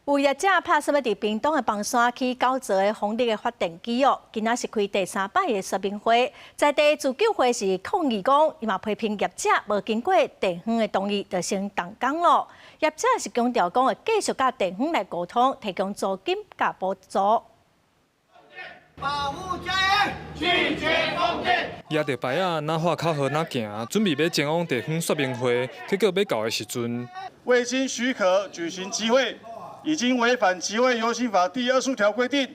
有業者拍算欲佇屏東的枋山起九座的風力的發電機哦，今仔是開第三擺的說明會，在地自救會是抗議講，伊嘛批評業者無經過地方的同意就先動工囉。業者是強調講會繼續佮地方來溝通，提供租金佮補助。保護家園，拒絕風電。舉著牌仔，若喊口號若行，準備欲前往地方說明會，結果欲到的時陣，未經許可舉行集會，已經違反集會遊行法第25條規定，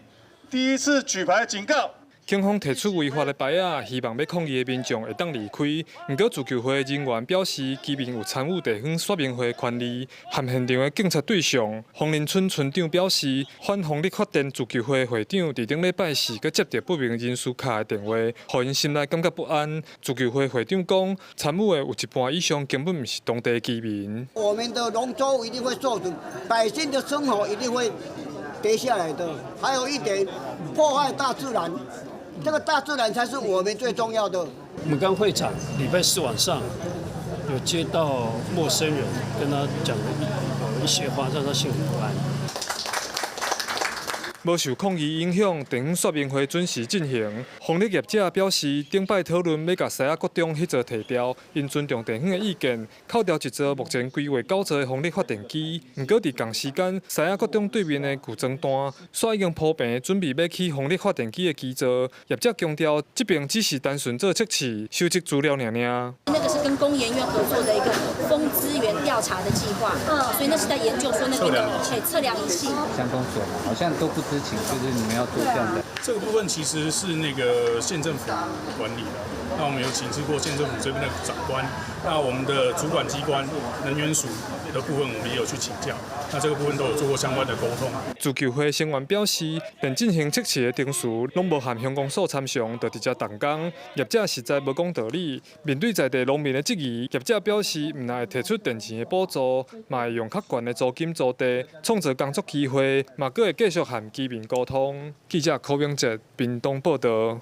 第一次舉牌警告。警方提出違法的牌仔，希望欲抗議的民眾會當離開。毋過自救會人員表示，居民有參與地方說明會的權利。和現場的警察對上，楓林村村長表示，反風力發電自救會會長佇頂禮拜四閣接著不明人士敲的電話，予𪜶心內感覺不安。自救會會長講，參與的有一半以上根本毋是當地居民。我們的農作物一定會受損，百姓的生活一定會跌下來的。還有一點，破壞大自然。這個大自然才是我們最重要的。我們剛會長禮拜四晚上有接到陌生人跟他講了一些話，讓他心裡不安。無受抗議影響，地方說明會準時進行。風力業者表示，頂擺討論欲共獅仔國中彼座提掉，𪜶尊重地方的意見，扣掉一座目前規劃九座的風力發電機。毋過佇仝時間，獅仔國中對面的舊莊段，煞已經鋪平，準備欲起風力發電機的基座。業者強調，這爿只是單純做測試、收集資料爾爾。那個是跟工研院合作的一個風資源調查的計劃，所以那是在研究說那邊的測量儀器。鄉公所嘛，好像都不知情，就是你們要做這樣的。這個部分其實是那個縣政府管理的，那我們有請示過縣政府這邊的長官，那我們的主管機關能源署的部分，我們也有去請教，那這個部分都有做過相關的溝通。自救會成員表示，連進行測試的程序攏無和鄉公所參詳，就直接動工，業者實在無講道理。面對在地農民的質疑，業者表示，毋但會提出電錢的補助，嘛會用較懸的租金租地，創造工作機會，嘛閣會繼續和居民溝通。記者柯明哲屏東報導。